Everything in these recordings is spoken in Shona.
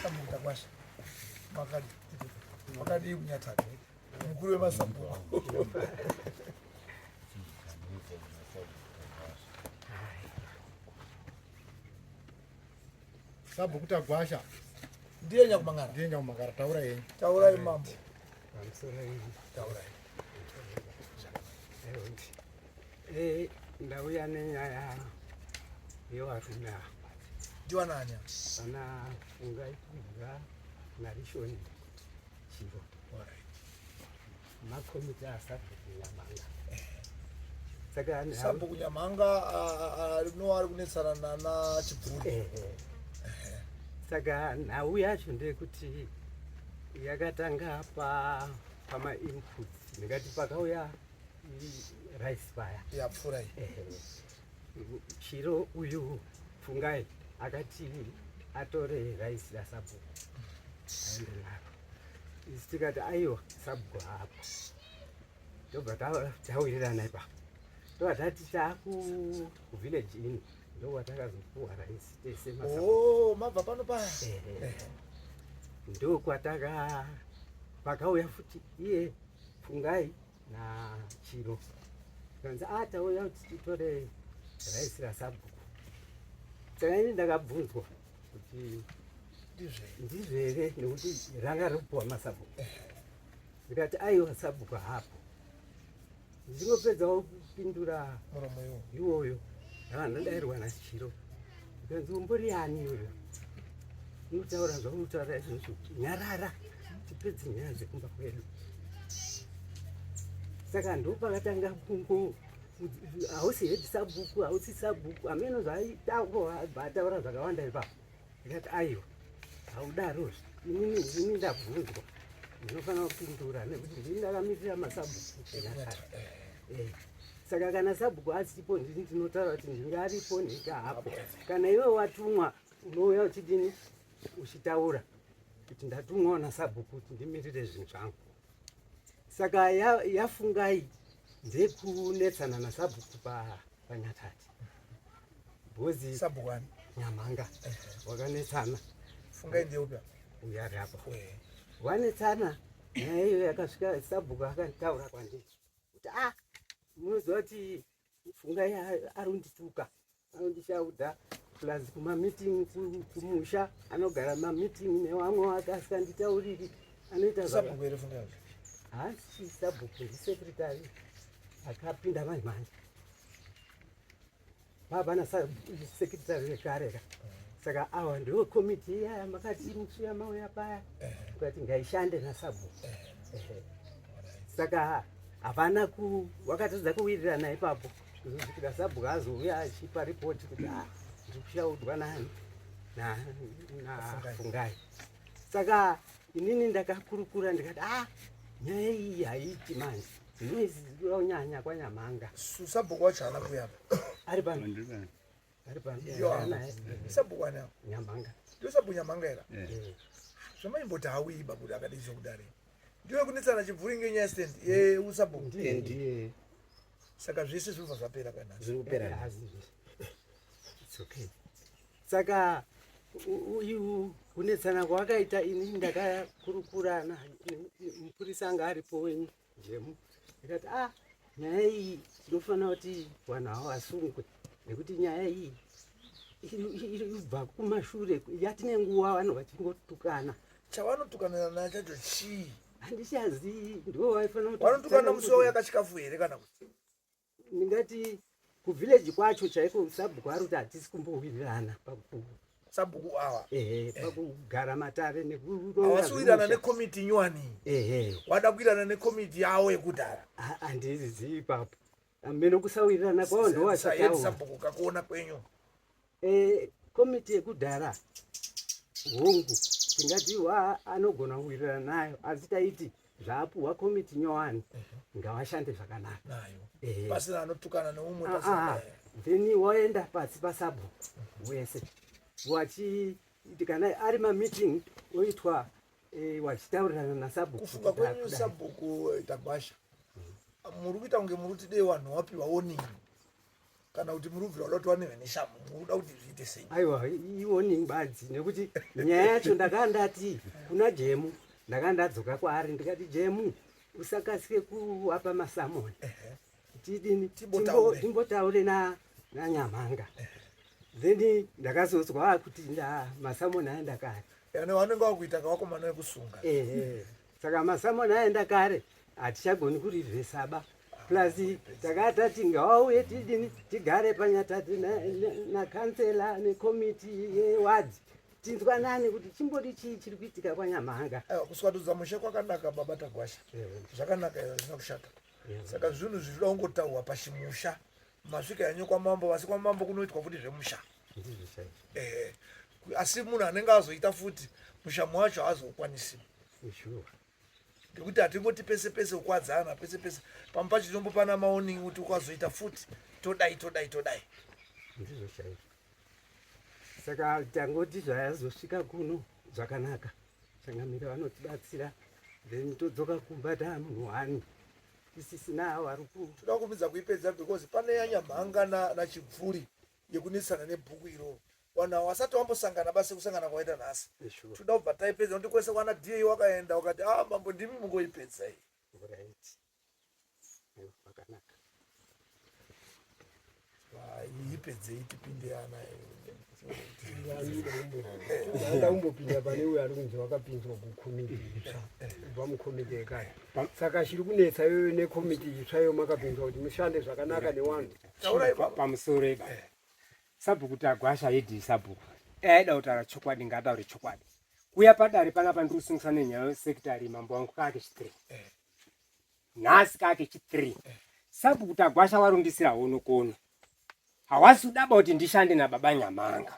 Sabhuku Takwasha makadii makadii kunyatata mukuru wemasabhuku. Sabhuku Tagwasha ndiye nyakumangara, ndiye nyakumangara. Taurai henyu, taurai mambo, taurai. Eh, ndauya nenyaya yevarume ava. Ndiwanani? Vana Fungai Kubva naRishoni Chiro. Makomiti asabhuku Nyamhanga. Saka sabhuku Nyamhanga no ari kunetsana nana Chibvuri. Saka nhau yacho ndeyekuti yakatanga pa pama inputs ndingati pakauya rice paya yapfuura Chiro uyu Fungai akati atore rice rasabhuku aende naro isu tikati aiwa sabhuku haapo ndobva tawirirana ipapo ndobva tati taakuvillage ino ndokwatakazopuwa rice tese oh, mabva pano paya ndokwataka pakauya futi iye Fungai nachiro kanzi a ah, tauya kuti titore raisi rasabhuku saka ini ndakabvunzwa kuti ndizvo here nekuti ranga rikupuwa masabhuku ndikati aiwa sabhuku hapo ndingopedzawo kupindura iwoyo ndava ndadairwa nachiro ndikanzi umbori yani iyoyo unotaura zvaunotaura izvozvo nyarara tipedze nyaya dzekumba kwedu saka ndopakatanga kungo hausi hedi sabhuku hausi sabhuku hameno zvaaitaura zvakawanda ipapo ndikati aiwa haudarozve inini ndini ndabvunzwa ndinofanira kupindura nekuti ndini ndakamirira masabhuku eh. Saka kana sabhuku asipo ndini ndinotaura kuti ndinge aripo ndinge hapo. Kana iwe watumwa unouya uchidini uchitaura kuti ndatumwawo nasabhuku kuti ndimirire zvinhu zvangu. Saka yafungai ya ndekunetsana nasabhuku panyatati bhozi sabhuku ani Nyamhanga wakanetsana. Fungai ndiye upi? Uyo ari apa. Wanetsana nyaya iyo yakasvika sabhuku akanditaura kwandiri kuti ah munoziva kuti Fungai ari kundituka anondishaudha plus kumameeting kumusha anogara mameeting nevamwe wake asikanditauriri anoita sabhuku here Fungai haasi sabhuku ndisekretary akapinda manje manje Pavana secretary vekare ka. Saka awa ndiwo committee iya makati musi yamauya paya. Ukati ngaishande nasabhuku. Saka havana ku wakatadza kuwirirana ipapo. Kuzosvikira sabhuku azouya achipa report kuti ah ndiri kushaudwa nani na na Fungai. Saka inini ndakakurukura ndikati ah nyaya iyi haiiti manje. Noise kunyanya kwaNyamhanga. Sabhuku wacho haana kuuya apa. Ari pano. Ari pano. Sabhuku ani apa? Nyamhanga. Ndiyo sabhuku Nyamhanga here? Eh. Zvamaimboti hauyi babuda akadii kudare. Ndiyo kunetsana chibvuri ngenyaya stand yeusabhuku. Ndiye. Saka zvese zvinobva zvapera kana. Zviri kupera. It's okay. Saka uyu kunetsana kwawakaita ini ndakakurukura mupurisa anga aripo wenyu Jemu ndikati ah nyaya iyi tinofanira kuti vanhu ava vasungwe nekuti nyaya iyi iri kubva kumashure yatine nguva vanhu vachingotukana. Chavanotukanira nayo chacho chii? Handichazivi, ndivo vaifanira kuti vanotukana musi wauya kachikafu here kana kuti ndingati kuvillage kwacho chaiko sabhuku ari kuti hatisi kumbowirirana paku sabhuku awa ehe eh. pakugara matare nekuhavasi nekomiti nyowani ehe wada kuirana nekomiti yawo yekudhara handizivi ipapo amene kusawirirana kwawo ndowachataura sabhuku kakuona kwenyu Eh, komiti yekudhara hongu tingati wa anogona kuwirirana nayo asi taiti zvaapuhwa komiti nyowani ngawashande zvakanaka nayo eh. pasina anotukana neumwe ah, ah, then waenda pasi pasabhuku wese wachiiti kana ari mameeting oitwa eh, wachitaurirana nasabhuku kufunga kwenyu sabhuku eh, tagwasha muri kuita kunge muri kuti dei vanhu wapiwa warning. Kana kuti muri kubvira kuda kuti waneve neshamhu, muri kuda kuti zviite sei? Aiwa, iwarning badzi, nekuti nyaya yacho ndakanga ndati kuna Jemu, ndakanga ndadzoka kwaari ndikati, "Jemu, usakasike kuwapa masummons. Tidini?" Timbotaure. Timbotaure naNyamhanga. Then ndakazozwa kuti nda masummons aenda kare. Ane vanenge vakuita kavakomana vekusunga. Ehe, saka masummons aenda kare, hatichagoni kureversa ba. Plus takati tati ngawauye, tidini, tigare panyatati nakansela nekomiti yewadhi, tinzwanane kuti chimbori chii chiri kuitika kwaNyamhanga. Aiwa, kuswatudza mushe kwakanaka, baba Tagwasha. Zvakanaka izvo, hazvina kushata. Saka zvinhu zvinoda kungotaurwa pachimusha. Masvika henyu kwamambo, asi kwamambo kunoitwa futi zvemusha. Ndizvo chaizvo. Ehe, asi munhu anenge azoita futi mushamu wacho haazokwanisi. Sure. Ngekuti hatingoti pese pese kukwadzana pese pese. Pamwe pacho tinombopana mawarning kuti ukazoita futi todai, todai, todai. Ndizvo chaizvo. Saka tangoti zvayazosvika kuno zvakanaka, changamire vanotibatsira, then todzoka kumba taamunhu wani, tisisina vari ku Toda kumidza kuipedza because pane yaNyamhanga naChibvuri yekunetsana nebhuku iroro. Vanhu ava vasati vambosangana basi kusangana kwaita nhasi. Toda kubva taipedza nokuti kwese kwana da wakaenda wakati, "A mambo, ndimi mungoipedza iyi." Right. Aiwa, zvakanaka. Ipedzei tipinde ana. Anda kumbopinda pane uyo ari kunzi wakapinzwa kukomiti itsva kubva mukomiti yekare. Saka chiri kunetsa iyoyo nekomiti itsva iyo makapinzwa kuti mushande zvakanaka newanhu. Taurai, baba. Pamusoro iba sabhuku Tagwasha, head sabhuku, aida kutaura chokwadi, ngaataure chokwadi. Kuya padare panapa ndiri kusungisa nenyaya yesekitari, mambo wangu, kake chi3 nhasi, kake chi3. Sabhuku Tagwasha warundisira hono kono, hawasi kudaba kuti ndishande nababa Nyamanga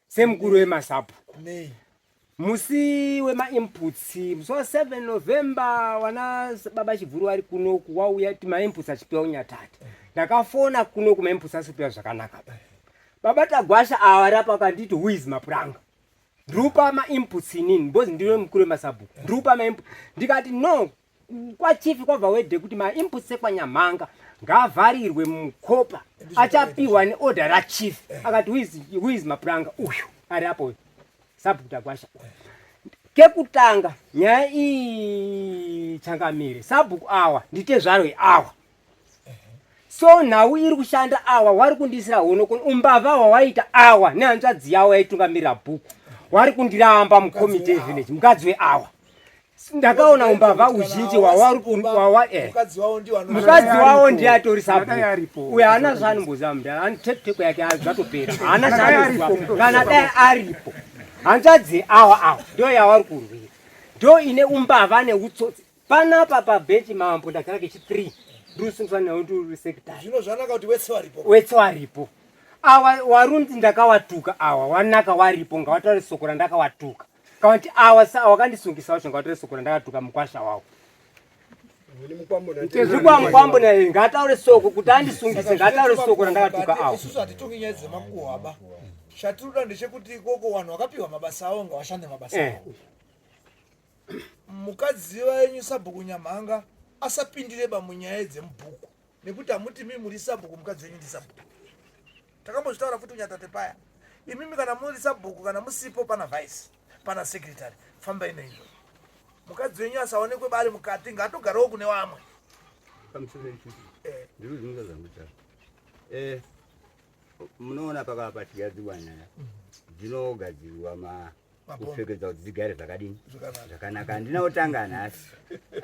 semukuru wemasabhuku. Nei? Musi wemainputs, musi wa7 November, wana baba Chibvuru vari kunoku, wauya ti mainputs achipiwa kuNyatata. Ndakafona kunoku, mainputs asipiwa zvakanaka. Baba Tagwasha ava rapa akanditi, "Who is Mapuranga? Ndiri mainputs inini because ndiri mukuru wemasabhuku, ndiri kupa mainput." Ndikati, "No, kwachief kwabva wedhe kuti mainputs ekwaNyamhanga ngavharirwe mukopa, achapiwa neorder rachief." Akati, Who is Mapuranga?" Uyu ari apo uyu sabhuku Tagwasha. Kekutanga nyaya iyi, changamire, sabhuku awa nditezvarwe awa, so nhau iri kushanda awa wari kundisira hono kuno. Umbavha hwawaita awa nehanzvadzi yawo yaitungamirira bhuku, wari kundiramba mukomiti yevillage, mukadzi weawa. Ndakaona umbavha uzhinji hwawari wawa. Mukadzi wavo ndiwo Mukadzi wavo ndiye atori Dai sabhuku. aripo. Uyo haana zvaanombozama mudhara, tekuteko yake zvatopera, haana Dai zvaanoziva. aripo. Kana dai aripo, hanzvadzi awa awa ndo yavari kurwira, ndo ine umbavha neutsotsi panapa pabhechi. Mambo, ndagara kechi3 ndirisungiswa nawo, ndiri sekitari. Zvino zvanaka kuti wese waripo. Wese waripo awa warunzi ndakawatuka awa wanaka waripo, ngawataure soko randakawatuka. Kana kuti awa wakandisungisa wacho ngawataure soko randakatuka mukwasha wavo. Zvikwamukwambo naye ngaataure soko kuti andisungise, ngaataure soko randakatuka awa. Isusu hatitongi nyaya dzemakuhwa ba. Chatinoda ndechekuti ikoko vanhu vakapiwa mabasa avo ngavashande mabasa avo. Mukadzi venyu sabhuku Nyamhanga asapindire ba munyaya dzemubhuku, nekuti hamuti mii muri sabhuku, mukadzi wenyu ndisabhuku. Takambozvitaura futi kunyatate paya. Imimi kana muri sabhuku, kana musipo, pana vice, pana secretary, fambai neizvo. Mukadzi wenyu asaonekwe bari mukati, ngaatogarawo kune vamwe. Pamusoro ichuti ndiri kuzvinza zvangu chavo. Munoona pakava pachigadzirwa nyaya dzinogadzirwa ma Mabhomba. Kupfekedza kuti dzigare zvakadini? Zvakanaka. Zvakanaka. Handina kutanga nhasi,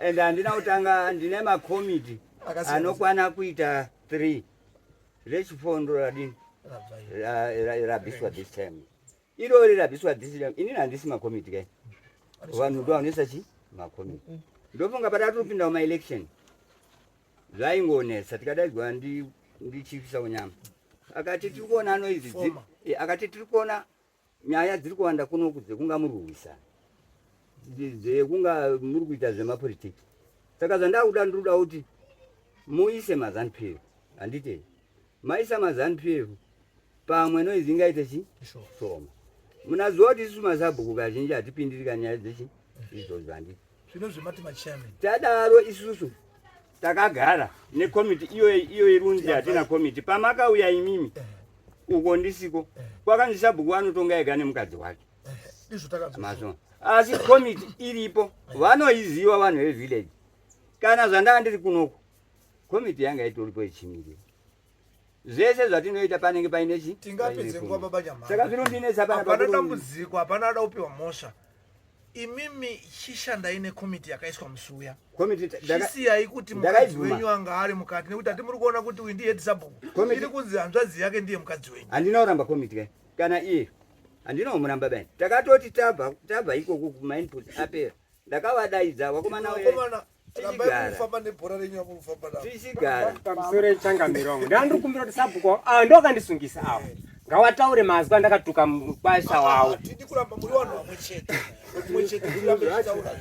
ende handina kutanga. Ndine makomiti Akasiyana. anokwana kuita 3. Rechifondo radini? Rabva iyo. Rabviswa this time, irori rabviswa this time. Inini handisi makomiti kai, vanhu ndo vanoisa chi makomiti. Ndofunga patatopinda mumaelection zvaingonetsa, tikadaidzwa ndichief Saunyama, akati tiri kuona ano idzi Former. Akati tiri kuona nyaya dziri kuwanda kunoku dzekunga muri kurwisana, dzekunga muri kuita zvemapolitiki. Saka zvandakuda, ndinoda kuti muise maZANU PF. Handiti maisa maZANU PF, pamwe noizi ingaite chi shoma. Munaziva kuti isusu masabhuku kazhinji hatipindiri kanyaya dzechi idzodzo, handiti? Zvino zvemati machairman. Tadaro isusu. Takagara nekomiti iyo iyo irunzi hatina komiti. Pamakauya imimi uko ndisiko, kwakanzi sabhuku anotonga ega nemukadzi wake. Ndizvo takanzwa. Mazvo. Asi komiti iripo, vanoiziva vanhu vevillage. Kana zvandanga ndiri kunoku, komiti yanga itoripo ichimirira. Zvese zvatinoita panenge paine chi? Tingapedze nguva baba Nyamhanga. Saka zvinondinetsa pana Hapana dambudziko, hapana ada kupiwa mhosva. Imimi chishandai nekomiti yakaiswa musi uya. Komiti Chisiyai kuti mukadzi ndakaibvuma. wenyu anga ari mukati nekuti hati muri kuona kuti uyu ndiye head sabhuku. Komiti- Iri kunzi hanzvadzi yake ndiye mukadzi wenyu. Handina kuramba komiti kai. Kana iye handina kumuramba bani. Takatoti tabva tabva ikoko kumainput apera. Ndakavadaidza vakomana we. Vakomana, rambai Tichigara. kufamba nebhora renyu apo kufamba navo. Tichigara. Pamusoro yechangamiro wangu ndandikumbira kuti sabhuku wavo ava ndokandisungisa ava ngawataure mazwi andakatuka mukwasha wavo. Hatidi kuramba muri vanhu vamwe chete. Mumwe chete tirambe tichitaura.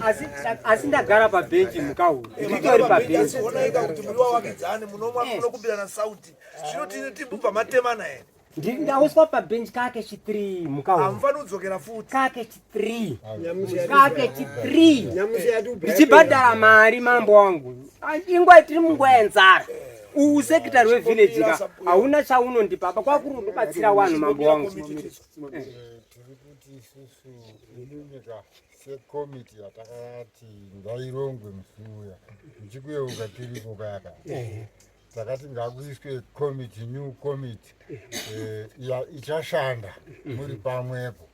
Asi ndagara pabhenji mukauru nditori pabhenji. Onaika kuti muri wavakidzani munomwa munokumbirana sauti. Zvino tini timbubva matemana here? Ndauswa pabhenji kake chi3 mukauru. Hamufaniri kudzokera futi. Kake chi3 kake chi3 Nyamusi yati ubva ndichibhadhara mari mambo wangu. Ingwa tiri munguva yenzara. Uwu sekitari wevhileji ka hauna chaunondipa apa kwakuri kundobatsira vanhu mambo wangu. Tiri kuti isusu imimika sekomiti yatakati ngairongwe musi uya muchikuyeuka tiripo kaya takati ngakuiswe komiti, new committee ichashanda muri pamwepo.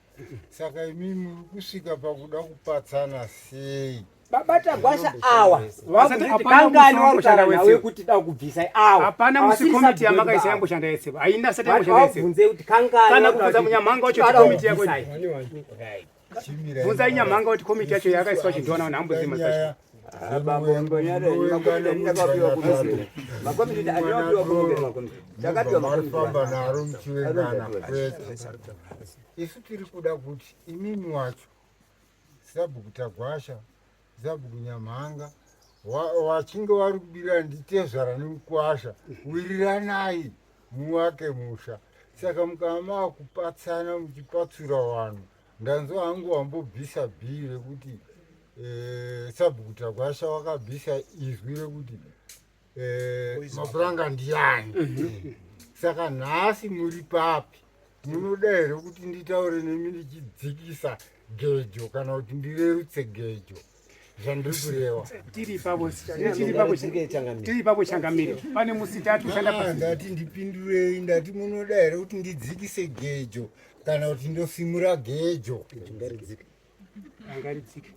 Saka imimi muri kusvika pakuda kupatsana sei? Baba Tagwasha awa Asati vakuti hapana kangani musi warutaura wamboshanda nawe wese. kuti da kubvisa awa. Hapana musi komiti yamakaisa yamboshanda yese. Haina sati yamboshanda yese. Vabvunze kuti kangani Kana warutaura kubvunza kuti munyamhanga wacho kuti vada komiti yako kubvisai. Chimirai. Bvunzai Nyamhanga kuti komiti yacho yakaiswa chindiona vanhu hamboziva Nyaya Bambo Mbonyana, makomiti andakapiwa kuno. Makomiti andakapiwa kuno makomiti. Takapiwa makomiti. Mafamba naro muchivengana kwete. Isu tiri kuda kuti imimi wacho sabhuku Tagwasha, sabhuku Nyamhanga, wachinge vari kubira nditezvara nemukwasha, wiriranai muwake musha. Saka mukava maakupatsana muchipatsura vanhu, ndanzwa hangu wambobvisa bhii rekuti sabhuku Tagwasha wakabvisa izwi rekuti mapuranga ndiyani. Saka nhasi muri papi? Munoda here kuti nditaure nemi ndichidzikisa gejo kana kuti ndirerutse gejo? Zvandiri kureva Tiri ipapo, tiri ipapo, tiri ipapo changamire. Pane musi tatu shanda Ah, pasi. ndati ndipindurei, ndati munoda here kuti ndidzikise gejo kana kuti ndosimura gejo? Angaridzike.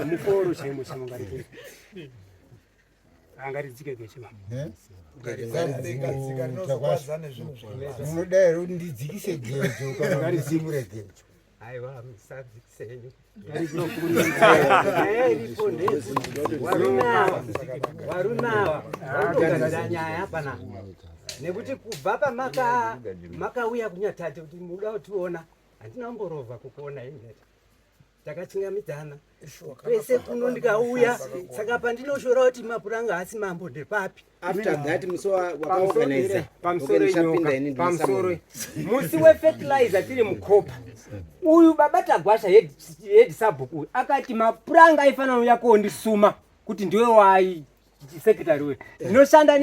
Mukoro chaimo chaimo ngaridzike. Angaridzike gejo mama. Eh? Dzika rinozokwadza nezvinhu zvinhu. Munoda here kuti ndidzikise gejo kana kuti ndisimure gejo? Aiwa, musadzikise henyu. Ngaridzike. Nyaya iripo ndeyekuti varume ava varume ava vanogadzira nyaya panapa nekuti kubva pamaka makauya kuNyatate kuti muda kutiona handina kumborovha kukuona ineta takachingamidzana kwese kuno ndikauya saka pandinoshora kuti mapuranga haasi mambo ndepapi? After that musi wakaorganiza Pamusoro ndicapinda ini. inyoka pamusoro musi wefertilizer tiri mukopa uyu baba Tagwasha head sabhuku uyu akati mapuranga aifanira kuuya kondisuma kuti ndiwe wai sekretary uyu ndinoshanda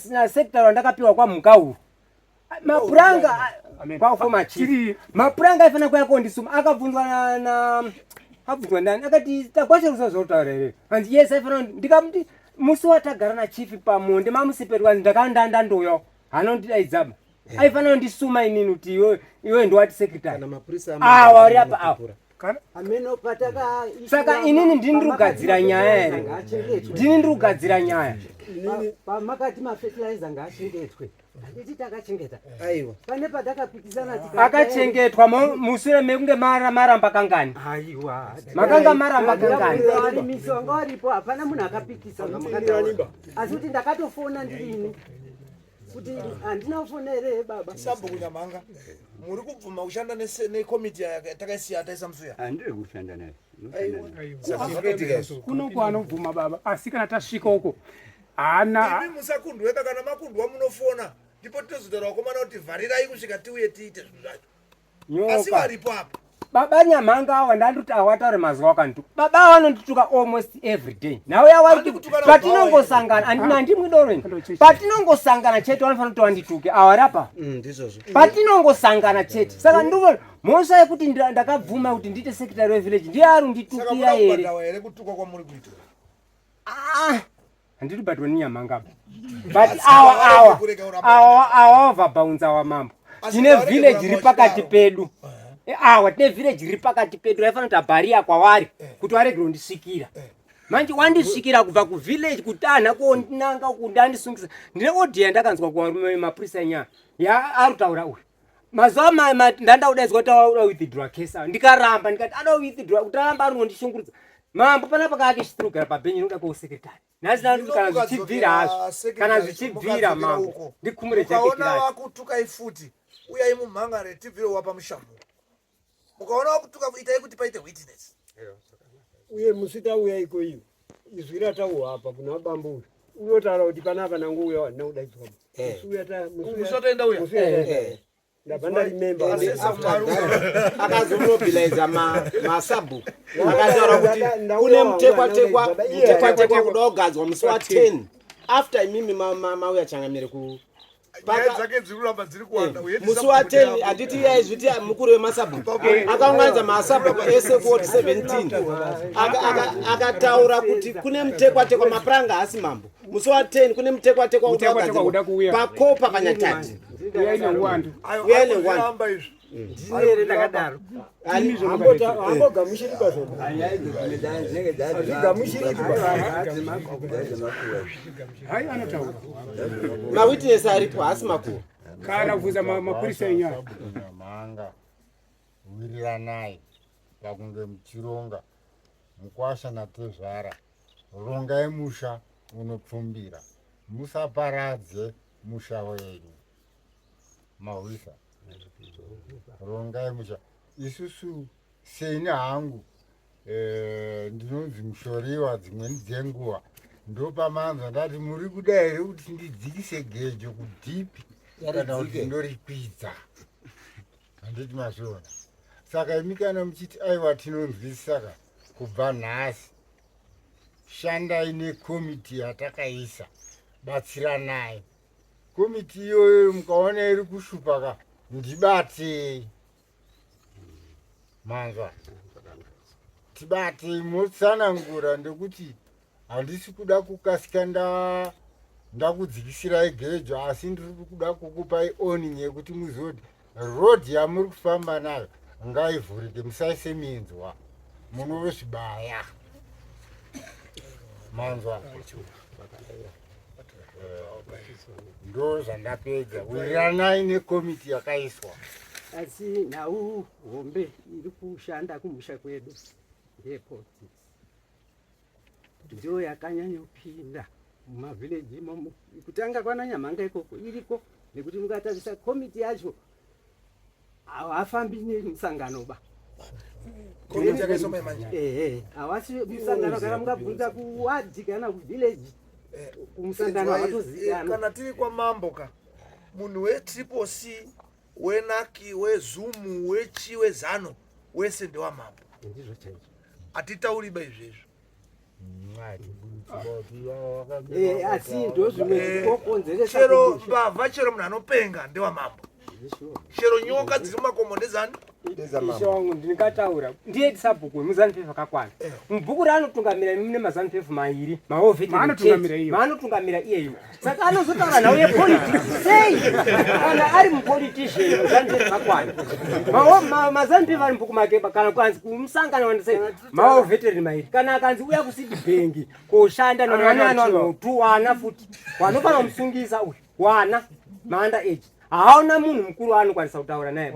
nasekretary wandakapiwa kwaMukauru mapuranga kwafoma chief. Mapuranga aifanira kuuya kondisuma akabvunzwa na abvunzwa ndani akati Tagwasha usazvotaura here hanzi yes aifanira ndikamuti musi watagara nachief pamonde mamusiperi wanzi ndakandanda ndoyawo hanondidaidzaba aifanira kundisuma inini kuti iwe ndiwati secretary Kana mapurisa awa uri apa awa. Ameno pataka Saka inini ndini ndiri kugadzira nyaya here? Ndini ndiri kugadzira nyaya? Pamakati mafertilizer ngaachengetwe handiti takachengeta? Aiwa. Pane patakapikisana Akachengetwa mushure mekunge maramba kangani? Aiwa. Makanga maramba kangani? Varimisi vanga varipo hapana munhu akapikisa zvamakataura asi kuti ndakatofona ndirini kuti handina kufona here baba? Sabhuku Nyamhanga, muri kubvuma kushanda nekomiti yatakaisiya taisa musuya? Handiri kushanda naye. Kunoku anobvuma baba, asi kana tasvika uko haana. Imi musakundweka, kana makundwa munofona ndipo tinozotaura vakomana kuti vharirai kusvika tiuye tiite zvinhu zvacho. Asi Nyoka varipo apa. Baba Nyamhanga awa ndandoti awataure mazuva wakandituka. Baba awa vanondituka almost every day. Nhau yawa patinongosangana andina handimwi doro ini. Patinongosangana chete vanofanira kuti wandituke awa rapa. Ndizvozvo. Patinongosangana chete. Saka ndiko mhosva yekuti ndakabvuma kuti ndiite secretary wevillage ndiye ari kunditukira here. Saka here kutukwa kwamuri kuita? Ah, handiri kubatwa nenyamhanga apa. But awa awa awa awa overbounce awa mambo. Tine village riri pakati pedu. Eh, awa tine village riri pakati pedu raifanira kuti abhariya kwavari eh. kuti waregere kundisvikira. Eh. Manje wandisvikira kubva kuvillage kutanha kondinanga kundandisungisa. Ndine audio yandakanzwa kuvarume mapurisa enyaya ya ari kutaura uyu. Mazuva ndanda kudaidzwa kuti auda withdraw case ayo ndikaramba ndikati ada withdraw kuti aramba ari kundishungurudza. Mambo panapa kake chitirogara pabhenji nokuda kweusekretary. Nhasi ndati kana zvichibvira hazvo kana zvichibvira mambo ndikumure jacket Ukaona racho. wakutukai futi uyai mumhangare tibvire wapa mushamu. Mukaona wakutuka itai kuti paite witness. Uye musi tauya iko iyo izwi ratauwa apa kuna bambo uyu unotaura kuti panapa nangouya handina kudaidzwa. Eh. Musi uya ta musi wataenda uya. Musi uya taenda. Ndabva ndarimemba. Akazomobiliza masabhuku akataura kuti kune mutekwatekwa mutekwatekwa kuda kugadzwa musi wa 10 after imimi mauya changamire ku musi wa 10 handiti iye aizviti mukuru wemasabhuku akaunganidza masabhuku ese kuward 17 akataura kuti kune mutekwatekwa mapuranga haasi mambo musi wa 10 kune mutekwatekwa uda kugadzirwa pakopa panyatati Uyai neuwandu. Uyai neuwandu. Ndini here ndakadaro? Hambogamuchirika zvona. Hazvigamuchiriki. Hai anotaura. Mawitness aripo haasi makuhwa. Kana kubvunza mapurisa enyaya. Manga wiriranai pakunge muchironga mukwasha natezvara rongai musha unopfumbira musaparadze musha wenyu mahwisa rongai musha isusu seni hangu eh, ndinonzi mushoriwa dzimweni dzenguva ndopamanzwa ndati muri kuda here kuti ndidzikise gejo kudhipi kana kuti ndorikwidza handiti mazviona saka imi kana muchiti aiwa tinonzwisisa ka kubva nhasi shandai nekomiti yatakaisa batsiranai komiti iyoyo mukaona iri kushupa ka ndibatei manzwa tibatei motsanangura ndekuti handisi kuda kukasika nda ndakudzikisirai gejo asi ndiri kuda kukupai owning yekuti muzive kuti road yamuri kufamba nayo ngaivhurike musaise minzwa munovozvibaya manzwa ndo zvandapedza wiriranai nekomiti yakaiswa asi nhau hombe iri kushanda kumusha kwedu ndeyepolitics ndiyo yakanyanyopinda mumavhileji imomo kutanga kwananyamhanga ikoko iriko nekuti mukatarisa komiti yacho hawafambi nemusangano ba ehe hawasi musangano kana mukabvunza kuwadhi kana kuvhileji eh, kumusangano hawatozikanwa kana tiri kwamambo ka munhu wetriple c wenaki wezumu wechi wezano wese ndewamambo ndizvo chaizvo hatitauriba izvezvo Eh, asi ndozvimwe eh, zvinokonzeresa chero mbavha chero munhu anopenga ndewamambo chero nyoka dziri mumakomo ndezani Ishe wangu ndingataura ndiye sabhuku wemuzanu PF akakwana eh. mubhuku raanotungamira mune mazanu PF mairi maanotungamira iyeyo saka anozotaura nhau yepolitics sei kana ari mupolitician muzanu PF akakwana mazanu PF ari mubhuku make kana kuanzi kumusangano wandisei mawo veteran mairi kana akanzi uya kucity bank koshanda nwananwantu wana futi wanofanira kumusungisa uyu wana maanda age haona munhu mukuru waanokwanisa kutaura naye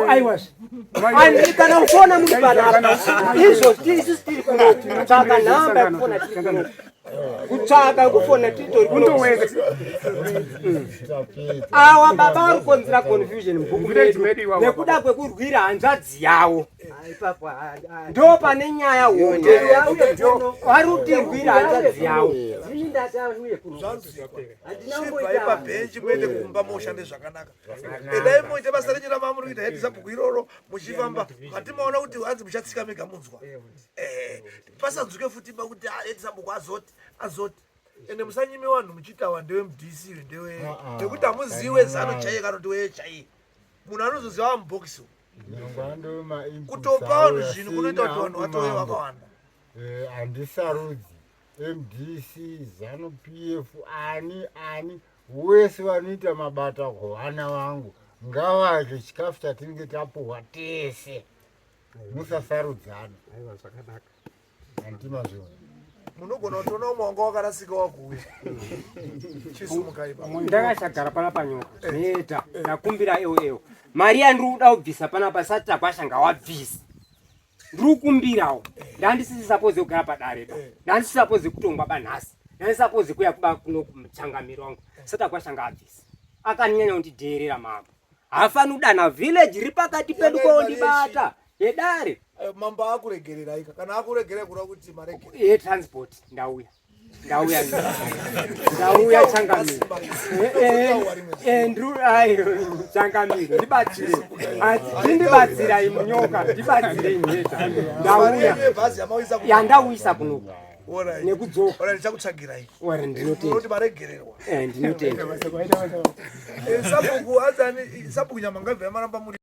aiwazve kana ufona muri panapa izvo isusu tiri kuno kutsvaka nhamba yekufona tiri kuno kutsvaka kufona titori kuno awa baba vari kukonzera confusion mubhuku medu nekuda kwekurwira hanzvadzi yavo. Ndo pane nyaya hombe. Vari kutirwira hanzvadzi yavo. Chibvai pabhenji muende kumba moshande zvakanaka. Endai muite basa renyu ramamuri kuita head sabhuku iroro muchifamba. Matimaona kuti hanzi muchatsika mega munzwa. Eh, pasanzwike futi ba kuti ah, head sabhuku azoti azoti. Ende musanyime vanhu muchiti awa ndewe mdc ndewe nekuti hamuziwe zano chaiye kana kuti weye chaiye. Munhu anozoziva amubhokisi. Kutopa vanhu zvinhu kunoita kuti vanhu vatove vakawanda. Eh, handisarudzi mdc zanu pf ani ani wese vanoita mabata kuvana vangu ngavadye chikafu chatinenge tapuhwa tese musasarudzana Aiwa zvakanaka. Hanti mazviona. Munogona kutoona umwe wanga wakarasika wakuuya. Chisumukai baba. Ndakachagara pana panyoka. Neta ndakumbira ewo ewo. Mari yandiri kuda kubvisa panapa sati takwasha ngawabvise. Ndiri kukumbirawo. Ndandisisi suppose kugara padare ba. Ndandisisi suppose kutongwa ba nhasi. Ndandisisi suppose kuya kuba kuno kumuchangamiri wangu. Sati takwasha ngaabvise. Akanyanya kundidheerera mambo. Haafani kudana village riri pakati pedu kondibata. Yedare. Eh, mambo akuregererai kana akuregererai kureva kuti maregere. Ye transport ndauya. Ndauya. Ndauya changamire. Eh, eh, ndru ai changamire ndibatsire. Ndindibatsira imunyoka ndibatsire imheta. Ndauya. Yandauisa kuno. Nekudzoka. Ora ndichakutsvagirai. Ora ndinotenda. Unoti maregererwa. Eh ndinotenda. Sabhuku azani sabhuku nyamangabve maramba muri.